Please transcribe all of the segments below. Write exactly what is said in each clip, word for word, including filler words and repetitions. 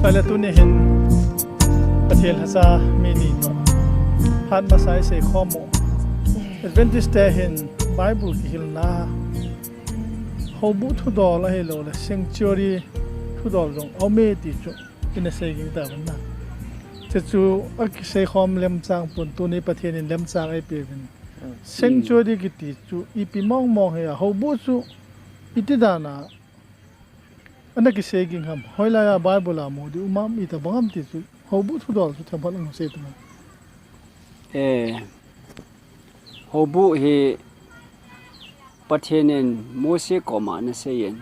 Ahile tuni hin Pathen lhacha mi ni toh phat masa isei khom u. Adventist te hin Bible kihilna houbuh thudol ahilouleh sanctuary thudol jong aume ti chu ina sei ging tauvin na. Chuchu akisei khom lemchang pon, tuni Pathen in lemchang eipeuvin. Sanctuary kiti chu ipi mong mong ham, houbuh chu iti dan a ana kisei ging ham, hoilai a Bible a mu diu um am, itobang ham ti chu houbuh thudol chu themkhat hung sei tan. Eh, houbuh hi Pathen in Mose koma ana seiyin,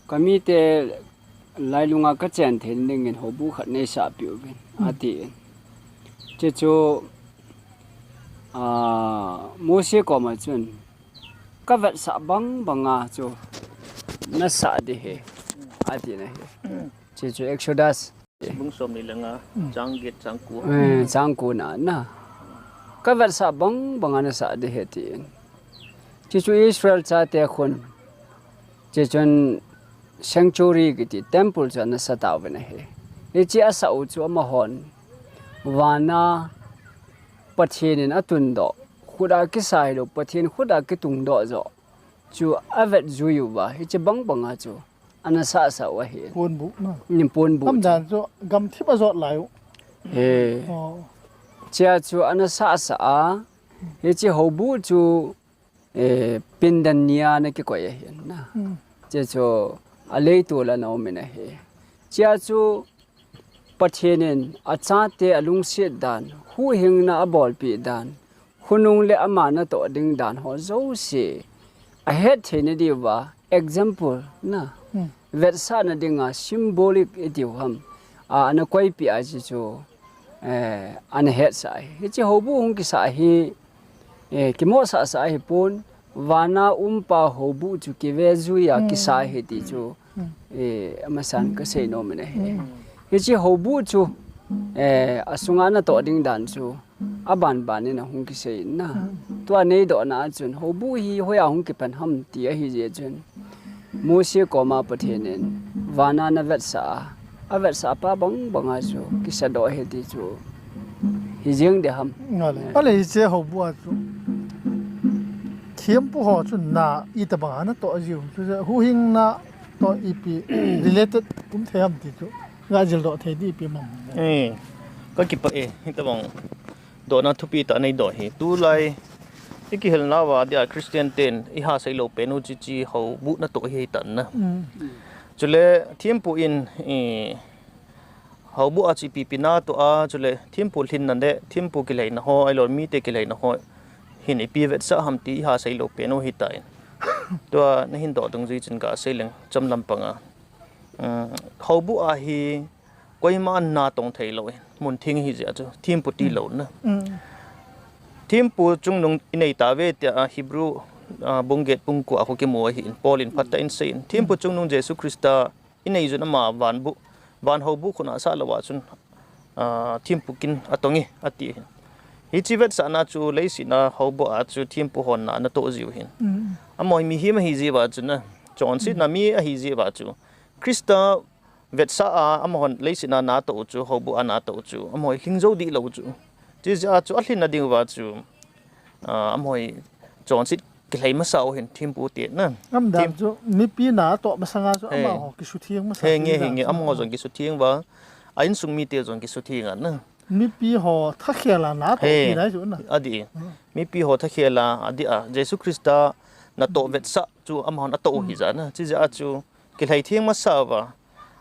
kamite lailunga kachen thei dingin houbuh khat neisah peh uvin, atin. Chuchu, ah, Mose koma chun, kavetsah bang banga chu nasah ding ahi, atin ahi. Chuchu Exodus bung som ni le nga, chang get, chang ko. Eh, chang ko na na. Kavetsah bang banga nasah ding ahi, atin. Chuchu Israel chate khun, chuchun sanctuary kiti temple chu ana sa tauvin ahi. Hiche asah u chu amahon vana Pathen in atundoh, khut a kisa hilou, Pathen khut a kitungdoh joh chu avet jui uva, hiche bang banga chu ana sah sah u ahi. Ponbuh na. Nin ponbuh. Amdan chu gamthip ajot lai u. He. Oh. Chea chu ana sah sah a, hiche houbuh chu, eh, pindan ni a ana kikoi ahi na. Chuchu aleitol a ana um in ahi. Chea chu Pathen in achate alungset dan, huhhingna abolpeh dan, khonung le ama natoh ding dan ho jouse ahet theina diuva, example na, vetsahna dinga symbolic itiu ham, a, ana koipeh a, chuchu, eh, ana hetsah ahi. Hiche houbuh hung kisah hi, eh, kimohsah sah ahipon, vana umpa houbuh chu kive jui a kisa ahi ti chu, eh, amasan kasei nom in ahi. Hiche houbuh chu, eh, asunga natoh ding dan chu aban ban in ahung kisei in na. Tua neidohna a chun houbuh hi hoiya hung kipan ham ti ahi jeh chun, Mose koma Pathen in vana navetsah a, avetsah pa bang banga chu kisadoh ahi ti chu hijeng ding ham. Ahile hiche houbuh a chu thempu ho chu na itobang a natoh jiu chu, huhhingna toh ipi related um thei ham ti chu gajildoh thei ding ipi um am? Eh, kakipah e, hitobang dohna thupi tah neidoh hi. Tulai ikihilna uva dia Christian ten iha seilou pen u chu hiche houbuh natoh hi ahitan na. Chule thempu in, eh, houbuh a chu ipi ipi natoh a, chule thempu lhinna le thempu kileina ho, ahilou le mite kileina ho hin ipi vetsah ham ti iha seilou pen u ahitan. Tua nahin doh dungjui chun gasei leng chomlam panga. Houbuh a hi koima natong theilou, mun theng ahijeh a chu thempu tilou na. Thempu chungnung inei tauve tia Hebrew, ah, bung get bung ko a khu kimu ahin, Paul in phatah in aseiyin. Thempu chungnung Jesu Christa inei jun ama vanbuh, van houbuh khu nasah lou a chun, ah, thempu kin atonge, ati ahin. Hiche vetsahna chu leiset a houbuh a chu thempu hon na natoh jiu ahin. Amaho hi mihem ahijeh uva chu na, chonsetna mi ahijeh uva chu Christa vetsah a, amahon leiset a natoh u chu, houbuh a natoh u chu, amaho hi lhingjou dihlou chu. Chujeh a chu alhinna diuva chu, ah, amaho hi chonset kilhai masa u ahin thempu te na. Amdan chu mipi natoh masanga chu amaho kisutheng masa. Henge, henge, amaho jong kisutheng uva, a insung mite jong kisutheng a na. Mipi ho thakhel a natoh pi nai chu na. Adih. Mipi ho thakhel a, adih a, Jesu Christa natoh vetsah chu amahon atoh u ahijeh a na. Chujeh a chu kilhai theng masa uva,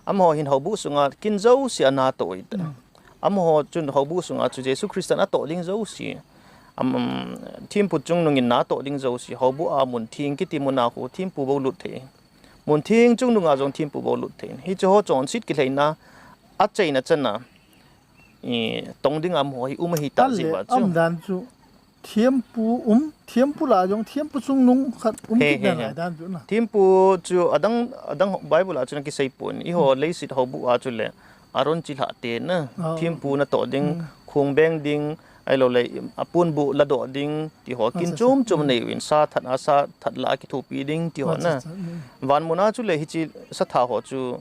amaho hin houbuh sunga kin jouse anatoh u ahi. Amaho chun houbuh sunga chu Jesu Christa natoh ding jouse, am, thempu chungnung in natoh ding jouse, houbuh a mun theng kiti mun a khu thempu bou lut thei. Mun theng chungnung a jong thempu bou lut thei. Hiche ho chonset kilhaina achaina chan a, i, tong ding amaho hi um ahitah jeh uva chu. Amdan chu thempu um, thempu lah jong thempu chungnung khat um kit den lai dan chu na. Thempu chu adang, adang Bible a chu ana kisei pon. Eiho leiset houbuh a chule Aaron chilhah te na. Thempu natoh ding, khong beng ding, ahilou le aponbuh ladoh ding, ti ho kin chom chom nei uvin, sa that a sa that lah a kithopi ding, ti ho na. Van mun a chule hiche satha ho chu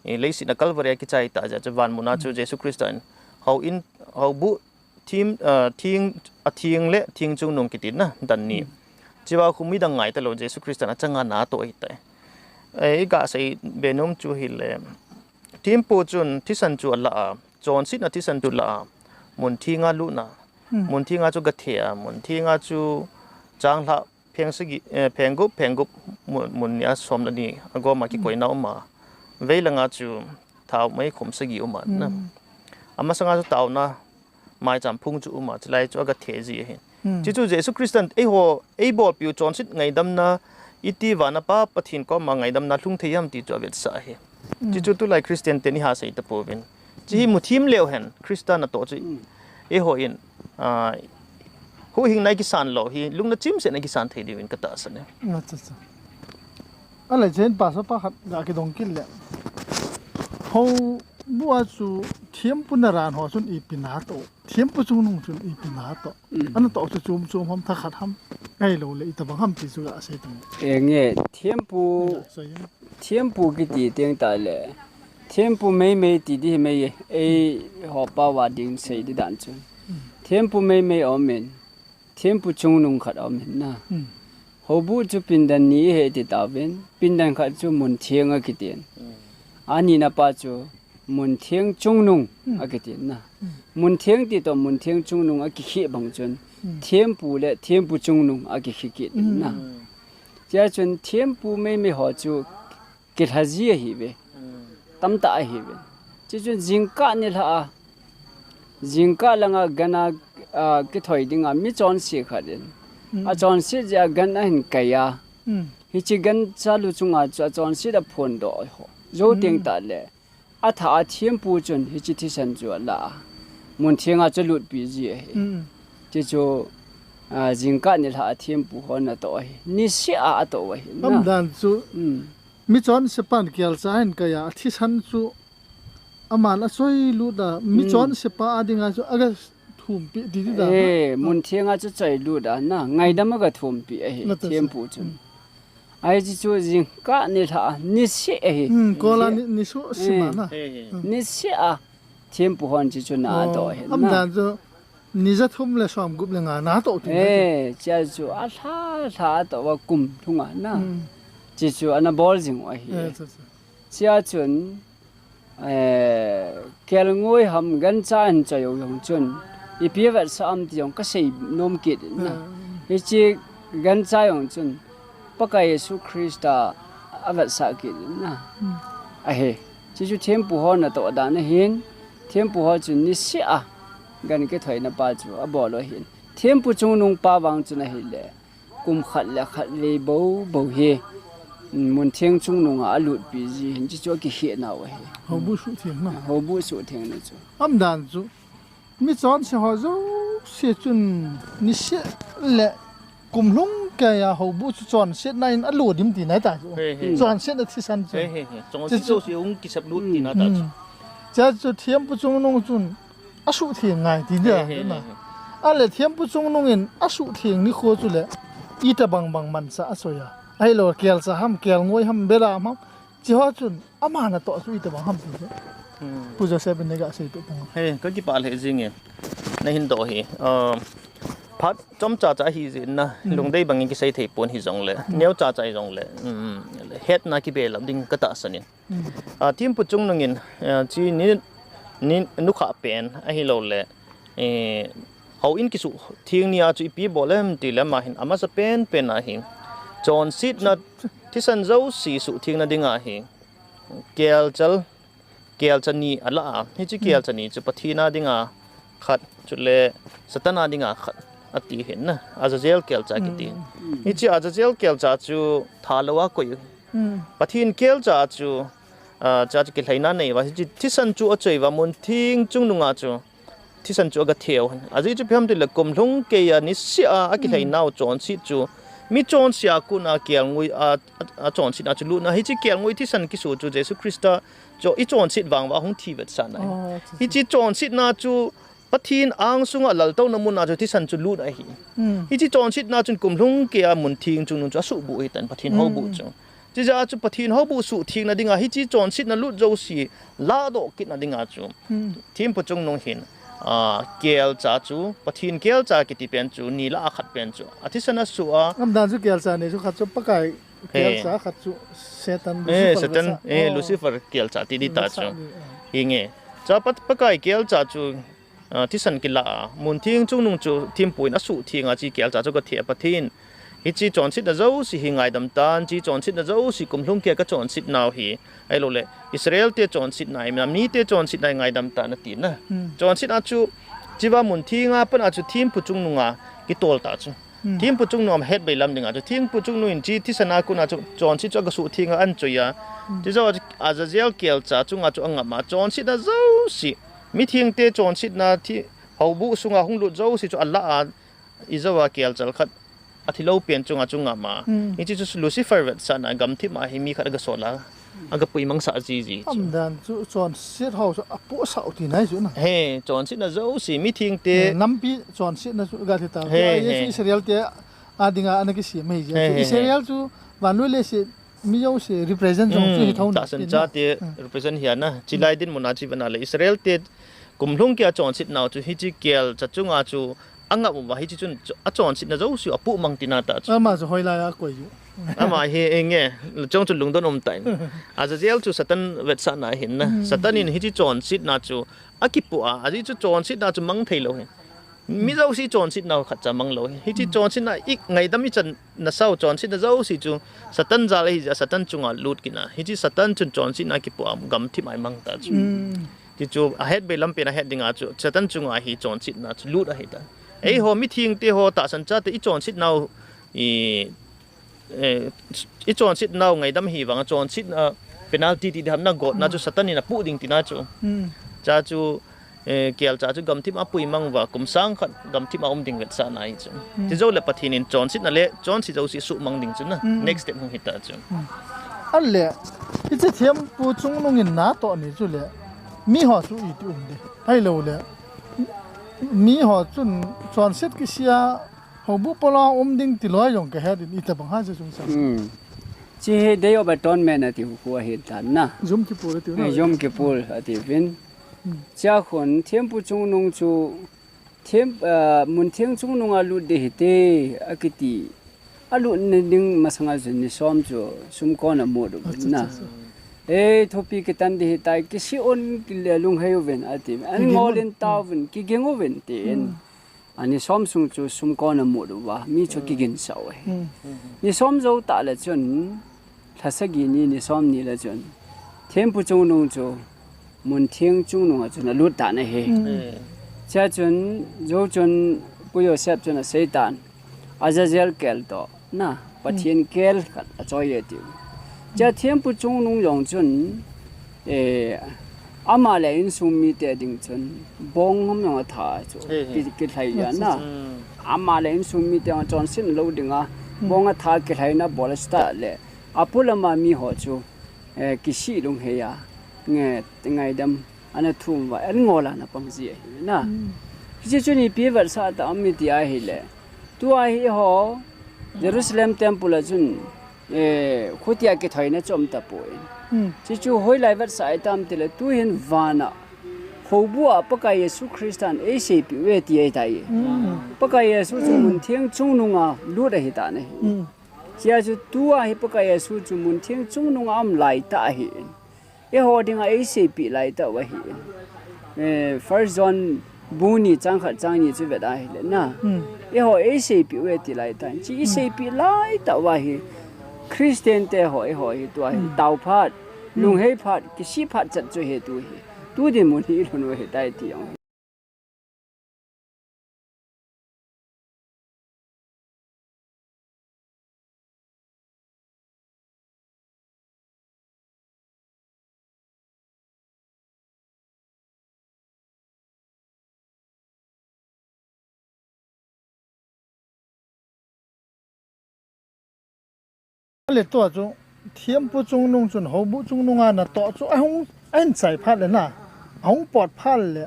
eh, leiset a Calvary a kichai ta jeh chu van mun a chu Jesu Christa in hou in, hou bu thim, ah, thing, a thing le thing chungnung kiti na dan ni. Chiva khu midang ngai ta lou Jesu Christa in achanga na atoh ahi tai. Eh, i ga sei be nom chu hi le. Thempu chun thisan chu ala a, chonsetna thisan chu la a, mun thenga lutna, mun thenga chu ga the a, mun thenga chu changlhah pheng sagi, eh, pheng gup, pheng gup mun, mun nia som le ni a gom a kikoina um a. Vei langa chu thao mei khum sagi um a na. Amasanga chu taona maicham phung chu um a, chulai chu aga the ji ahi. Chuchu Jesu Christan eiho, ei bolpiu chonset ngaidamna, iti vana Pa Pathen koma ngaidamna lhung thei ham ti chu avetsah ahi. Chuchu tulai Christian ten iha sei tapouvin. Chu hi muthim leu hen, Christa natoh chu eiho in, ah, huhhingna i kisan lou hi, lungna chimsetna i kisan thei diuvin ka tahsan e. Acha, acha. Aleh chen pastor pa khat ga kidong kit le. Hou bu a chu thempu naran ho chun ipi natoh. Thempu chungnung chun ipi natoh. Anatoh chu chom chom ham, thakhat ham. Ahilou le itabang ham ti chu ga sei tang. Enge, thempu, thempu kiti teng tah le. Thempu meimei ti di hi mei e. Eiho pao a ding sei di dan chun. Thempu meimei aum in. Thempu chungnung khat aum in na. Houbu chu pindan ni ihi ti tauvin. Pindan khat chu mun theng akitin. Anina pa chu mun theng chungnung akitin na. Mun theng ti toh mun theng chungnung akikheh bang chun. Thempu le thempu chungnung akikheh kit in na. Chia chun thempu meimei ho chu kilha ji ahiuve. Tamtah ahiuve. Chuchun jingkah nilhah a, jingkah langa gan a, ah, kithoi dinga mi chonse khat in. Achonset jeh a gan ahin kai a. Hiche gancha lu chunga chu achonset aphondoh ho. Jou teng tah le. Atha a thempu chun hiche thisan chu ala a. Mun thenga chu alutpi ji ahi. Chuchu, ah, jingkah nilhah a thempu hon atoh ahi. Niseh a atoh ahi. Amdan chu. Mi chonsepan kelcha ahin kai a, athisan chu aman achoi lut a, mi chonsepa a dinga chu aga thumpi ti ti da. Eh, mun thenga chu choi lut a, na, ngaidam aga thumpi ahi, thempu chun. Ahi chu chu jingkah nilhah a, niseh ahi. Kola ni su sima na. Niseh a, thempu hon chu chu natoh ahi, na. Amdan chu, ni ja thum le som gup le nga natoh ti. Eh, chia chu alha, lha toh a kum thunga na. Chuchu ana bol jing u ahi. Chia chun, eh, kelngoi ham gancha ahin choi u jong chun. Ipi avetsah am ti jong kasei nom kit na. Hiche gancha jong chun. Pakai Jesu Christa avetsah kit na. Ahi. Chuchu thempu ho natoh dan ahin. Thempu ho chun niseh a. Gan kithoina pa chu abol u ahin. Thempu chungnung pa vang chun ahile. Kum khat le khat vei bou bou hi, mm, mun theng chungnung a alutpi ji hin, chuchu akikhehna u ahi. Houbu suhthengna. Houbu suhthengna chu. Amdan chu, mi chonse ho jouse chun, niseh le kum lhung keiya houbu chu chonsetna in alo dim tina ta chu. Chonsetna thisan chu. Chonset jouse hung kisap lut tina ta chu. Mm. Chuchu thempu chungnung chun, asuhtheng ngai ti dia, na. Ahile thempu chungnung in asuhtheng nikho chule, itobang bang manchah achoi a. Ahilou, kelcha ham, kelngoi ham, belam ham. Chiho chun, ama natoh chu itobang ham ti chu. Pu Joseph in neiga seipeh tang. He, kakipah lheh jing e. Nahin doh hi. Ah, phat chomcha cha hijeh in na, lungdei bangin kisei thei pon hijongle. Neocha cha hijongle. Mm, hetna kibelap ding katahsan in. Ah, thempu chungnung in, ah, chi ni, ni nukhah pen, ahilouleh, eh, houin kisuhtheng nia chu ipi bol em tileh ama hin, amasa penpen a hin. Chonsetna thisan jouse suhthengna dinga hi. Kelchal, kelcha ni ala a. Hiche kelcha ni chu Pathen a dinga khat, chule Satan a dinga khat ati hin na. Azazel kelcha kiti. Hiche Azazel kelcha chu thalou a koi. Pathen kelcha chu, ah, cha chu kilhaina nei uva, hiche thisan chu achoi uva, mun theng chungnung a chu thisan chu aga theu. Ajeh chu ipi ham tileh kum lhung keiya niseh a, akilhainau chonset chu. Mi chonse a kona kelngoi a, a, achonsetna chu lutna. Hiche kelngoi thisan kisu chu Jesu Christa chu ichonset vang uva hung thi vetsahna. Hiche chonsetna chu Pathen angsunga laltouna mun a chu thisan chu lut ahi. Hiche chonsetna chun kum lhung keiya mun theng chungnung chu asuhbuh ahitan Pathen houbuh chu. Chijeh a chu Pathen houbuh suhthengna dinga hiche chonsetna lut jouse ladoh kitna dinga chu thempu chungnung hin, a, kelcha chu, Pathen kelcha kiti pen chu ni lah a khat pen chu athisan asoh a. Umdan chu kelcha ni chu, khat chu Pakai kelcha, khat chu Satan, Lucifer, Satan, Lucifer kelcha ti ding ta chu. Hinge. Chua Pakai kelcha chu, a, thisan kilah a, muntheng chungnung chu thempu in asuhtheng a, hiche kelcha chu gatheh a, Pathen, hiche chonsetna jouse hi ngaidam tan, hiche chonsetna jouse, kumlhung keiya kachonset nau hi, ahilouleh Israel te chonsetna hi, mite chonsetna hi ngaidam tan atina. Chonsetna chu, hichea muntheng a pat a chu thempu chungnunga kitol ta chu. Thempu chungnung ahetbei lam dinga chu, thempu chungnung in hiche thisan a kona chu chonset chu agasuhtheng a, anchoi a. Chujou a chu Azazel kelcha chunga chu angam a, chonsetna jouse, mithengte chonsetna, thi, houbuh sunga hung lut jouse chu alah a, ijou a kelchal khat athilou pen chunga chu angam a. Hiche chu Lucifer vetsahna gamthip a hi mi khat agasol a, agapuimang sah jiji chu. Umdan chu chonset ho chu apohsah u tina chu na. He, chonsetna jouse, mithengte, nampi chonsetna chu gathi ta. Israel te a dinga ana kisem ahi jeh chu. Israel chu vannoi leiset mi jouse represent jong chu hi thou na. Tahsan chate represent hi ana. Chulai dinmun a chu ivet na le Israel te kumlhung keiya chonset nau chu hiche kelcha chunga chu angam uva, hiche chun achonsetna jouse apohmang tina ta chu. Ama chu hoilai a koi u. Ama hi inge, chong chu lungdon um tan. Azazel chu Satan vetsahna ahin na. Satan in hiche chonsetna chu akipoh a, ajeh chu chonsetna chu mang thei lou hi. Mi jouse chonsetna khatcha mang lou hi. Hiche chonsetna i ngaidam ichan nasau chonsetna jouse chu Satan jal ahi jeh a Satan chunga lut kit na. Hiche Satan chun chonsetna kipoh a gamthip a imang ta chu. Hichu ahetbei lam pen ahet dinga chu Satan chunga hi chonsetna chu lut ahi ta. Eiho mithengte ho tahsan chate ichonset nau, i, eh, ichonset nau ngaidam hi vang a chonsetna penalty ti diham na gotna chu Satan in apoh ding tina chu. Chua chu, eh, kelcha chu gamthip a apuimang uva, kum sang khat gamthip a um ding vetsahna ahi chu. Chujou le Pathen in chonsetna le chonse jouse suhmang ding chu na. Next step hung hita chu. Ahile, hiche thempu chungnung in natoh ni chu le, miho chu iti um ding. Ahilouleh, miho chun chonset kisih a houbuh polo um ding ti loi jong kahet in, itobang ham hiche chungchang. Hiche hi Day of Atonement ati u khu ahi tan na. Yom Kippur ati u na. Yom Kippur ati uvin. Chua khun thempu chungnung chu them, ah, muntheng chungnung a lut ding hite akiti. Alut nading masanga chu ni som chu sumkon amut uvin na. Ei, thupi kitan ding hitai, kisih un, kile lunghei uvin ati. An ngol in tauvin, kiging uvin tin. Ani som sung chu sumkon amut uva, mi chu kiginsah u ahi. Ni som jou tah le chun, lhasagi ni, ni som ni le chun, thempu chungnung chu muntheng chungnung a chun alut tan ahi. Chua chun, jou chun, Pu Joseph chun asei tan, Azazel kel toh na, Pathen kel khat achoi e tiu. Chua thempu chungnung jong chun, eh, ama le insung mite ding chun, bong ham jong atha chu, ki, kilhai a na. Ama le insung mite jong chonset lou dinga, bong atha kilhaina bol a start le, apolam a miho chu, eh, kisih lunghei a, nge, ngaidam, ana thum uva, an ngol a ana pang ji ahi na. Hiche chu ipi vetsah tam iti ahile, tua hi eiho, Jerusalem temple a chun, eh, khutia kithoina chu um tapoi. Hiche chu hoilai vetsah tam tile, tuhin vana, houbu a Pakai Jesu Christan eiseipeh uve ti ahitai. Pakai Jesu chu muntheng chungnunga lut ahitan ahi. Chua chu tua hi Pakai Jesu chu muntheng chungnunga um laitah ahi. Eiho dinga eiseipeh laitah u ahi. Eh, First John bu ni chang khat chang ni chu vet ahile na. Eiho eiseipeh uve ti laitah. Hiche eiseipeh laitah u ahi. Christian te ho eiho hi tua hi tao phat, lunghei phat, kisih phat chat chu hi tu hi. Tu dinmun hi ilhun u ahitai ti jong hi. Ahile tua chu, thempu chungnung chun houbu chungnunga natoh chu ahung, ahin chai phat le na, ahung pot phat le,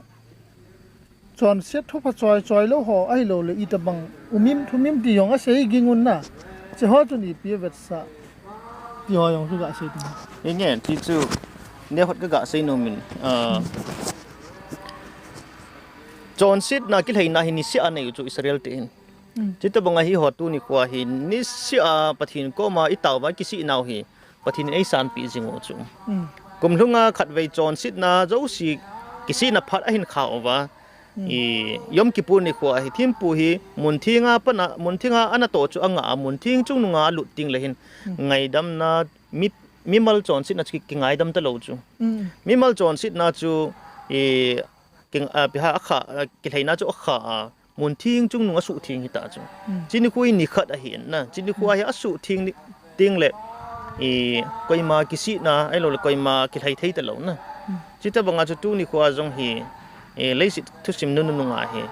chonset thupha choi choi lou ho, ahilouleh itobang umim thumim ti jong asei ging un na, hiche ho chun ipi avetsah. Ti ho jong chu gasei tin. Ingen, ti chu, neo khat ka gasei nom in. Ah, chonsetna kilheina hi niseh a nei u chu Israel te hin. Mm. Chuti banga hi ho tuni khoa hi niseh a Pathen koma i taova kisih nau hi Pathen in eisanpeh jing u chu. Mm. Kum lhunga khatvei chonsetna jouse kisihna phat ahin kha uva. Mm. I Yom Kippur nikhoa hi thempu hi muntheng a pat a, muntheng a ana toh chu anga a, muntheng chungnunga alut teng le hin, mm, ngaidamna mi, mimal chonsetna chu ki, kingaidam talou chu. Mm. Mimal chonsetna chu, i, king, a, piha a kha, a, kilheina chu a kha a, muntheng chungnung a suhtheng hita chu. Mm. Chuti nikho hi nikhat ahi na. Chuti nikho hi asuhtheng ni, teng le, i, koima kisihna, ahilou le koima kilhai thei talou na. Mm. Chuti banga chu tuni khoa jong hi, i, leiset thusim nunung a hi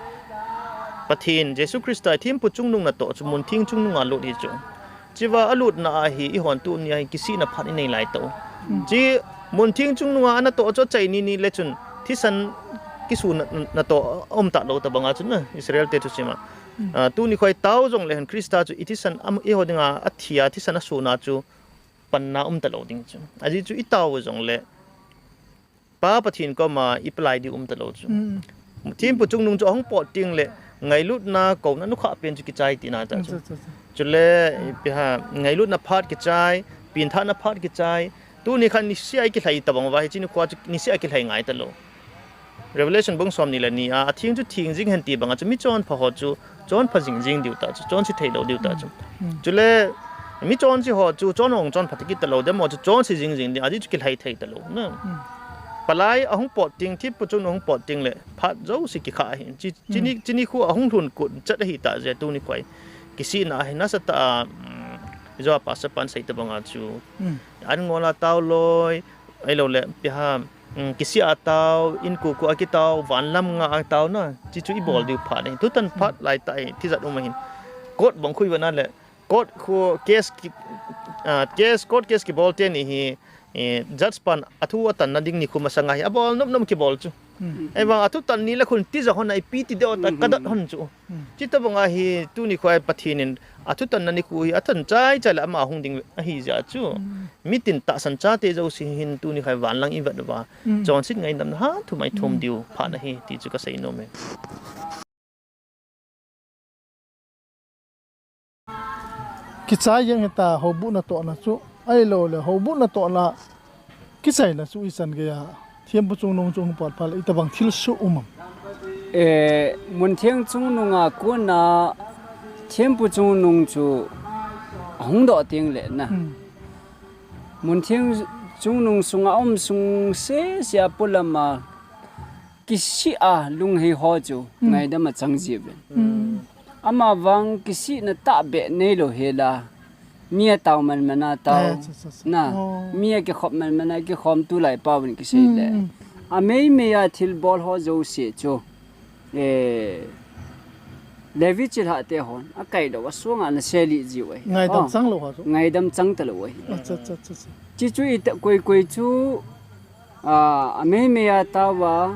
Pathen, Jesu Christa thempu chungnung natoh chu muntheng chungnunga lut hi chu. Chuva alutna a hi, eihon tuni a hi kisihna phat inei lai tau. Mm. Chu muntheng chungnunga ana toh chu achai ni ni le chun, thisan kisuna, natoh aum talou tobanga chun na, Israel te thusima. Mm. Ah, tuni khoa i tao jongle hin Christa chu i thisan am, eiho dinga athi a, thisan asuna chu panna um talou ding chu. Ajeh chu i tao jongle, Pa Pathen koma i palai diu um talou chu. Mm. Thempu chungnung chu ahung pot teng le, ngailutna, kouna nukhah pen chu kichai tina ta chu. Acha, acha, acha. Chule, i piha, ngailutna phat kichai, pengthahna phat kichai. Tuni khan niseh a kilhai tobang uva hi, chuti nikhoa chu niseh a kilhai ngai talou. Revelation bung som ni le ni a, atheng chu theng jing hen ti banga chu mi chonpha ho chu, chonpha jing jing diu ta chu, chonse thei lou diu ta chu. Mm. Chule, mi chonse ho chu, chon hung chonpha ta kit talou, demo chu chonse jing jing ding, ajeh chu kilhai thei talou, na. Mm. Palai ahung pot teng, thempu chungnung ahung pot teng le, phat jouse kikha ahi. Chu, chuti ni, mm, chuti nikho ahung lhun kit chet ahi ta jeh, tuni khoa kisihna hi nasatah a, mm, jo a pastor pan sei tobanga chu. Mm. An ngol a tao loi, ahilou le, piha, mm, kisih a tao, in kuku a kitao, van lam nga a tao na, chuti chu i bol diu phat ahi. Thutan phat lai tah hi, tijat um ahin. Court bong khu i vet na le, court khu case ki, ah, case, court case kibol teni hi, eh, judge pan athu atan na ding nikho masanga hi, abol nom nom kibol chu. Mm. Ahivang athutan ni le khun tija hon a ipi ti ding ta, mm, kadat hon chu. Mm. Chuti banga hi tuni khoa Pathen in athutanna nikho hi athan chai chai le ama hung ding ahi jeh chu. Mm. Mitin tahsan chate jouse hin tuni khoa vanlang i vet uva. Mm. Chonset ngaidamna ha thum a i thum, mm, diu phat ahi ti chu kasei nom e. Kichai jeng hita, houbuh natohna chu. Ahilou le, houbuh natohna kichaina chu ichan geiya thempu chungnung chu hung pot phat le, itobang thilsoh um am? Eh, muntheng chungnunga kona thempu chungnung chu ahung doh teng le na. Hmm. Muntheng chungnung sunga um sung sese a polam a kisih a lunghei ho chu, hmm, ngaidam achang jiuvin. Hmm. Amavang kisihna tahbeh neilou hela, mi atao man man a tao. Eh, cha, cha, cha. Na, oh, mi akikhop man man a kikhom tulai paovin kisei le. Hmm, hmm. Ameimei a thilbol ho jouse chu, eh, Levi chilhah te hon akailou a sunga ana selih jiu ahi. Ngaidam, oh, chang lou ho chu. Ngaidam chang talou ahi. Acha, cha, cha, cha. Chuchu ita, koi koi chu, ah, ameimei a taova,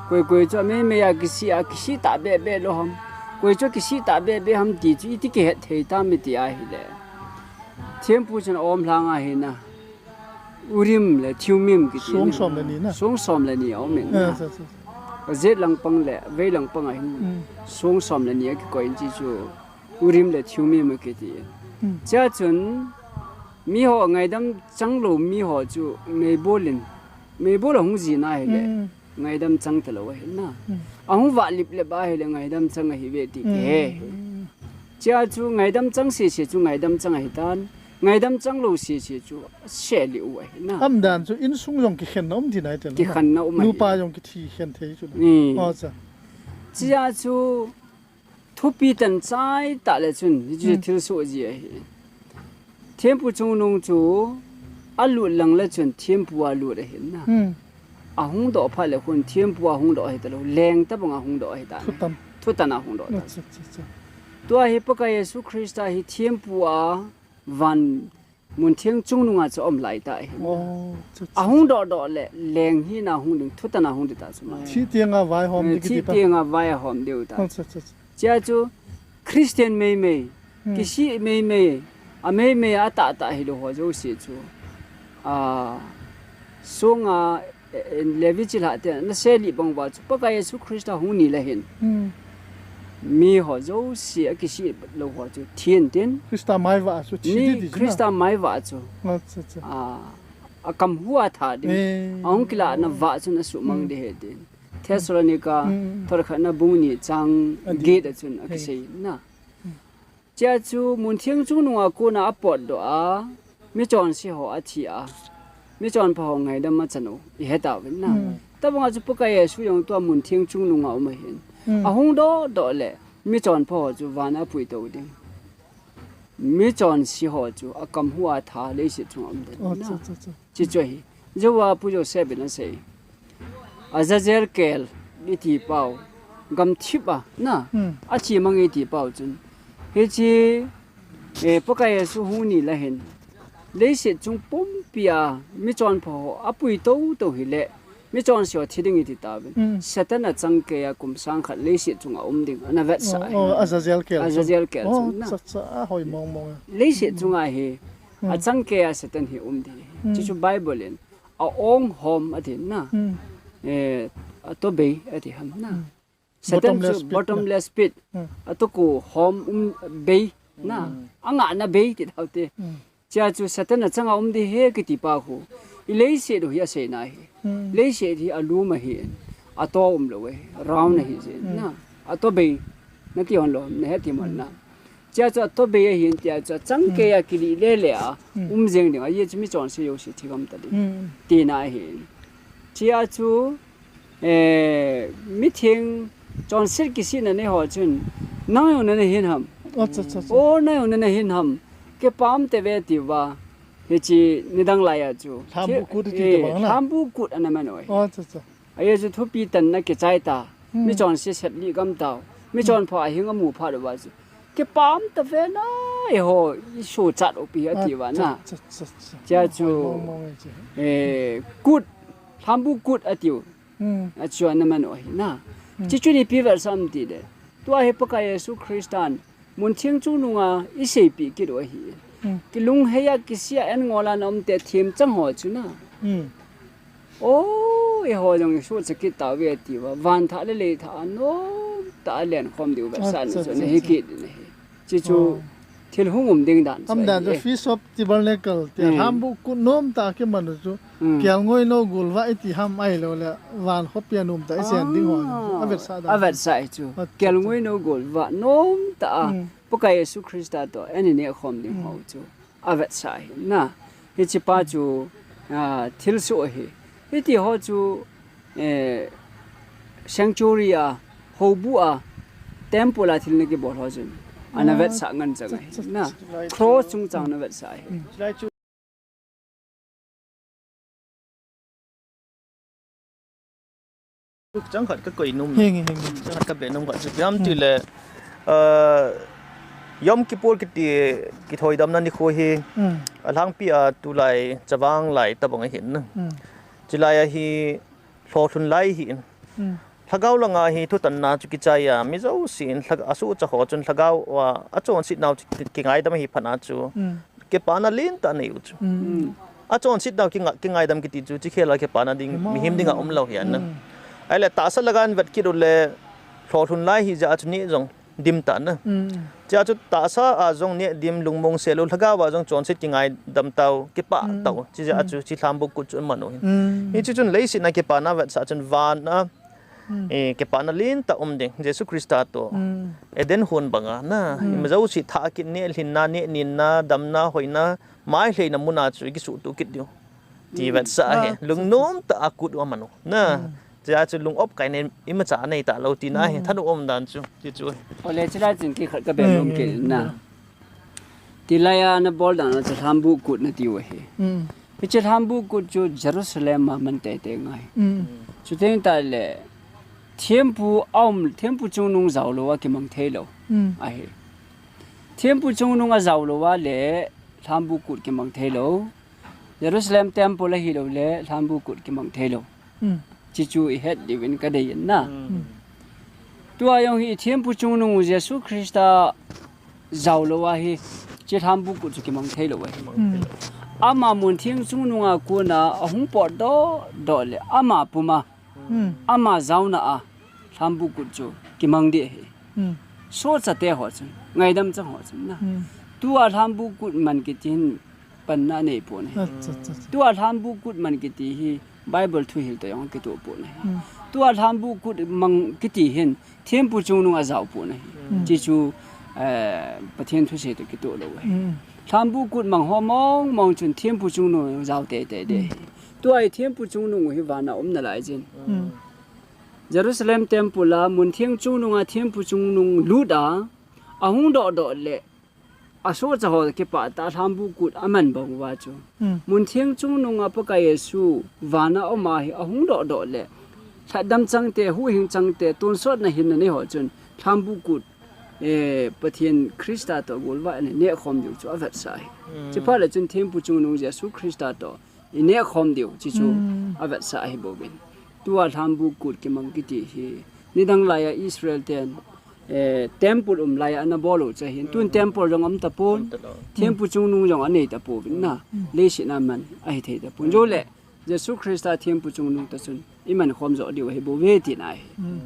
koi koi chu ameimei a kisih a, kisih tahbeh beh lou ham. Koi chu kisih tahbeh beh ham ti chu iti kihet thei tam iti ahile, thempu chun aom lhang ahi na. Urim le Thummim kiti. Song som le ni na. Song som le ni aum in na. Eh, cha, cha. Ajet lang pang le vei lang pang ahin. Mm. Song som le ni akikoi in chuchu Urim le Thummim akiti. Mm. Chuchun miho ngaidam chang lou miho chu meibol in, meibol ahung jin ahile, mm, ngaidam chang talou ahi na. Mm. Ahung vah lip lip ahile ngaidam chang ahi ve ti, mm, kihe. Chuchu ngaidam chang sese chu ngaidam chang ahitan. Ngaidam chang lou sese chu selih u ahi na. Aum dan chu insung jong kikhenna um ti nai te na. Kikhenna um ahi. Nupa jong kithi khen thei chu na. Mm. Oh, cha. Chuchu thupi tan chai tah le chun, hichu, hmm, thilsoh ji ahi. Thempu chungnung chu alut lang le chun thempu a lut ahi na. Hmm. Ahung doh phat le khun thempu a hung doh ahi talou. Leng tobang a hung doh ahi ta. Thutan. Thutan a hung doh ta. Acha, acha, acha. Tua hi Pakai Jesu Christa hi thempu a van muntheng chungnung a chu aum lai ta ahi. Oh, cha, cha, cha. Ahung doh doh le leng hina hung ding, thutan a hung ding ta chu ma. Thi teng a vaihom, eh, ding kiti pa. Thi teng a vaihom diu ta. Oh, cha, cha, cha. Chuchu Christian meimei, hmm, kisih meimei, Ameimei a atahtah hilou ho jouse chu. A, sunga, eh, eh, Levi chilhah te, nasei lih bang uva chu, Pakai Jesu Christa hung ni le hin. Hmm. Mi ho jouse akisih lou ho chu, thi intin. Christa maivah chu, thi mi ding, ding, Christa maivah chu. Acha, acha. A, akam hu a tha ding. Eh. Ahung kilahna vah chun asuhmang ding ahi tin. Thessalonica, hmm, thot khatna bung ni chang get a chun akisei na. Chea chu muntheng chungnunga kona apotdoh a, michonse ho athi a, michonpha ho ngaidam achan u, ihet uvin na. Hmm. Tobanga chu Pakai Jesu jong tua muntheng chungnunga um ahin. Hmm. Ahung dohdoh le, michonpha ho chu van a apuitou ding. Michonse ho chu akam hu a tha leiset chunga um ding na. Acha, acha, acha. Chuche chu ahi. Jouva Pu Joseph in asei. Azazel kel iti pau. Gamthip a, na. Hmm. Athi mang iti pau chun. Hiche, eh, Pakai Jesu hung ni le hin. Leiset chung pumpi a, michonpha ho, apui toutou hile. Michonse ho thi ding iti tauvin. Hmm. Satan achangkei a kum sang khat leiset chunga um ding. Ana vetsah ahi. Oh, oh, Azazel kel chun. Azazel kel chun, na. Oh, acha, acha, ahoi mong mong a. Leiset chunga hi. Hmm. Achangkei a Satan hi um ding ahi. Hmm. Chuchu Bible in. A-ong hom ati na. Hmm. Eh, atobei ati ham na. Hmm. Satan chu bottomless pit na. Bottomless pit. Hmm. Atoko hom um bei na. Hmm. Angahna bei ti tau te. Hmm. Chea chu Satan achanga um ding ahi kiti pa khu. I leiset u hi aseina ahi. Hmm. Leiset hi alum ahi. Ato umlou ahi. Round ahi jeh na. Hmm. Atobei. Nati hon lou, nahet hih mon na. Hmm. Chea chu atobei ahin tia chu achangkei a kilih lele a, hmm, um jeng ding a, ajeh chu michonse jouse thi gam ta ding. Hmm. Tina ahin. Chea chu, eh, mitheng chonset kisihna nei ho chun, nang jong nana hin ham. Acha, acha, acha. O, nang jong nana hin ham. Kipa um tave tiuva. Hiche nidang lai a chu. Lhambu kut ati, eh, tabang na. Lhambu kut ana man u ahi. Acha, acha. Ajeh chu thupi tanna kichai ta. Hmm. Michonse seplih gam tau. Michonpha ahing amu phat uva chu. Kipa um tave na, eiho, i suhchat u pi ati uva na. Acha, acha, acha, acha. Chea chu, mong mong e chu. Eh, kut, lhambu kut atiu. Hmm. Achu ana man u ahi na. Hmm. Chuchu ipi vetsah ham tile. Tua hi Pakai Jesu Christan Muntheng chungnunga iseipeh kit u ahi. Hmm. Kilunghei a kisih a an ngol a na um te themchang ho chu na. Hmm. O, eiho jong isuhchat kit tauve atiuva. Van thah le lei thah a nomtah a lenkhom diu vetsahna chu ana hi kit in ahi. Chuchu thil hung um ding dan chu ahi. Am dan chu Feast of Tabernacle tia lhambu kut nomtah a kiman u chu. Hmm. Kelngoi nou golvah iti ham ahilou le, van khopi a nomtah a isen ding ho chu. Avetsah dan. Avetsah chu. Acha, acha. Kelngoi nou golvah nomtah a. Hmm. Pakai Jesu Christa toh, ani nehkhom ding ho chu. Avetsah ahi. Na, hiche pa chu, ah, thilsoh ahi. Hiti ho chu, eh, sanctuary a, houbuh a, temple a thil na kibol ho chun. Ana vetsah ngen chang ahi. Na, cross chungchang na vetsah ahi. Hmm. Chang khat ka koi nom. Henge, henge. Chang khat ka be nom khat chu ipi ham tile, ah, Yom Kippur kiti kithoidamna nikho hi, hmm, alhangpi a tulai chavang lai tabang ahin. Hmm. Chulai a hi lholhun lai ahin. Hmm. Lhagao langa hi thutanna chu kichai a, mi jousen lha-, asuhchat ho chun lhagao a, achonset nau chu ki-, kingaidam ahi phat a chu. Hmm. Kipana lentah anei u chu. Hmm. Achonset nau kinga-, kingaidam kiti chu, chikhel a kipana ding, mihem dinga umlou ahi na. Hmm. Ahile tahsa laga in vet kit u le, lholhun lai ahi jeh a chu neh jong dim tah na. Hmm. Chea chu tahsa a jong neh dim, lungmong sel u, lhagao a jong chonset kingaidam tau, kipah tau. Chijeh a chu, chi lhambu kut chu aman u ahin. Hmm. Hiche chun leiset a kipana vetsah chun van a, Hmm. Eh, kipana lentah um ding. Jesu Christa toh. Hmm. Eden hon banga na. Hmm. Ima jouse thah kit, neh lhinna, neh nenna, damna, hoina, mailheina muna chu ikisuhtuh kit diu. Ti vetsah ahi. Ah, lungnomtah a kut u aman u. Na. Hmm. Chea chu lung opkaina imacha anei talou tina ahi. Hmm. Thanop um dan chu. Ti chu. Ole chulai chun kikhat ka be nom kit na. Hmm. Tilai a nabol dan a chu lhambu kut nati u ahi. Hmm. Hiche lhambu kut chu Jerusalem a man teitei ngai. Hmm. Chuteng tahle thempu a um, thempu chungnung jaolou a kimang theilou. Hmm. Ahi. Thempu chungnung a jaolou a le lhambu kut kimang theilou. Jerusalem temple ahilou le lhambu kut kimang theilou. Hmm. Chuchu ihet diuvin kadei in na. Hmm. Tua jong hi thempu chungnung u Jesu Christa jaolou a hi Hiche lhambu kut chu kimang thei lou ahi. Hmm. Ama muntheng chungnunga kona ahung potdoh doh le ama puma, hmm, ama jaona a lhambu kut chu kimang ding ahi. Hmm. Sohchate ho chun, ngaidam chang ho chun na. Hmm. Tua lhambu kut man kiti hin panna nei pon ahi. Acha, acha, acha. Tua lhambu kut man kiti hi Bible thuhil toh jong kitoh pon ahi. Hmm. Tua lhambu kut mang kiti hin thempu chungnung ajao pon ahi. Hmm. Hichu, eh, Pathen thusei toh kitoh lou ahi. Hmm. Lhambu kut mang ho mong mong chun thempu chungnung jao teitei ding ahi. Hmm. Tua hi thempu chungnung hi vana um nalai jin. Hmm. Jerusalem temple a muntheng chungnunga thempu chungnung lut a, ahung doh doh le, asohcha ho kipah tah a lhambu kut aman bang uva chu. Hmm. Muntheng chungnunga Pakai Jesu vana um a hi ahung doh doh le, lhatdam changte, huhhing changte, tonsotna hinna nei ho chun lhambu kut, eh, Pathen Christa toh golvah in nehkhom diu chu avetsah ahi. Hmm. Chuphat le chun thempu chungnung Jesu Christa toh inehkhom diu, hichu, hmm, avetsah ahi bouvin. Tua lhambu kut kimang kiti hi, nidang laiya Israel ten, eh, temple um laiya ana bol u chu ahin. Tun, hmm, temple jong um tapon, um talou. Thempu chungnung jong anei tapouvin na. Hmm. Leiset a man ahi thei tapon. Jou le, Jesu Christa thempu chungnung toh chun iman khom joh diu ahi bouve tina ahi. Hmm.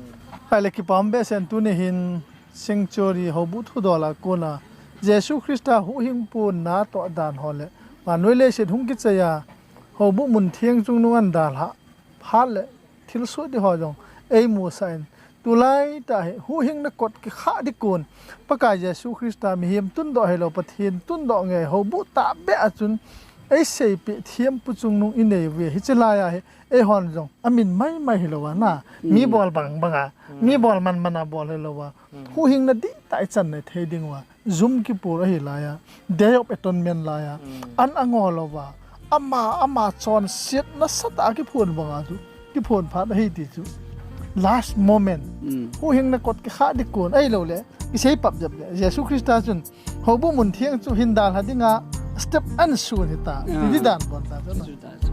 Ahile kipah behseh in tuni hin sanctuary houbuh thudol a kona Jesu Christa huhhingpu natoh dan ho le vannoi leiset hung kichai a houbuh muntheng chungnung ana dalhah phat le thilsoh ding ho jong eimusah in, tulai tah hi huhhingna kot kikhah ding kon, Pakai Jesu Christa mihem tundoh hilou, Pathen tundoh ngei houbuh tahbeh a chun eiseipeh thempu chungnung inei uve. Hiche laiya hi eihon jong amin maimai hilou a na, mi, hmm, bol bang bang a, hmm, mi bol man man a bol hilou a, hmm, huhhingna dihtah ichan nei thei diu a, Yom Kippur ahi laiya, Day of Atonement laiya, hmm, an angol uva, ama, ama chonset nasatah a kiphon banga chu, kiphon phat ahi ti chu. Last moment. Hmm. Huhhingna kot kikhah ding kon, ahilou le, isei pap jep le, Jesu Christa chun houbuh muntheng chu hin dalha dinga step ana sun hita. Ah. Ti di dan bon ta chu na. Chu ta chu.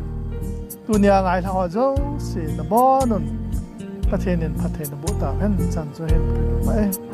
Tunia ngailha ho jouse nabon un, Pathen in phatthei naboh tauhen, chan chu hin pe mai.